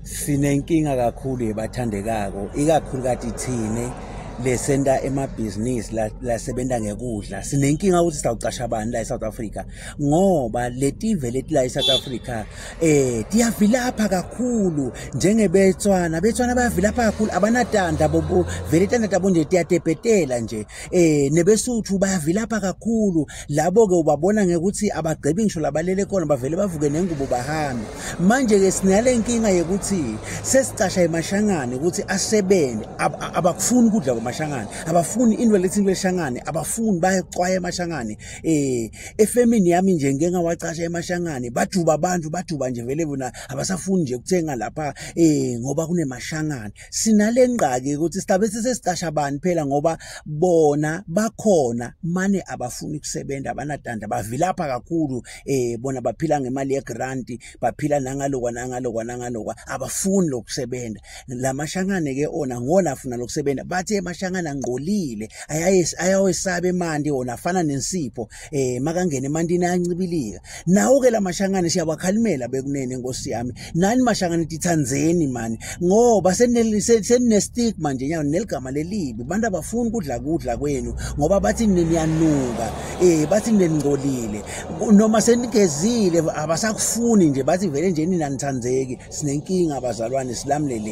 Sinenkinga kakhulu yebathandekako, ikakhulukati thine lesenta emabhizinisi lasebenta ngekudla. Sinenkinga ukuthi sitawucasha bani la eSouth Africa, ngoba letive leti la eSouth Africa tiyavilapha kakhulu, njengebetswana. Betswana bayavilapha kakhulu, abanatandla bobo, vele tandla tabo nje tiyatebhetela nje. Nebesuthu bayavilapha kakhulu. Labo-ke ubabona ngekuthi abagqibi ngisho labalele khona, bavele bavuke nengubo bahambe. Manje-ke sinale nkinga yekuthi sesicasha emashangane ukuthi asebenze, abakufuni ukudla kwamashangane, abafuni into lethi into eshangane, abafuni, bayacwaya emashangane. Efemini yami nje ngike ngawacasha emashangane, bajuba abantu, bajuba nje vele bona abasafuni nje ukuthenga lapha ngoba kunemashangane. Sinale ngqaki ukuthi sidabe sesicasha bani phela, ngoba bona bakhona mane abafuni ukusebenza, abanatanda, bavilapha kakhulu. Bona baphila ngemali yegrant, baphila nangalokwa nangalokwa nangalokwa, abafuni lokusebenza. Lamashangane ke ona ngona afuna lokusebenza, bathi emashangane angqolile, ayawesaba emanti, ona afana nensipho, makangena emantini ayancibilika. Nawo ke lamashangane siyawakhalimela bekunene, nkosi yami. Nani mashangane titsandzeni mani, ngoba senine stigma nje nyawo neligama lelibi. Bantu abafuni kudla kudla kwenu ngoba bathi niyanuka, bathi ningcolile, noma senigezile abasakufuni nje, bathi vele nje nina nithandzeki. Sinenkinga abazalwane, silamlele.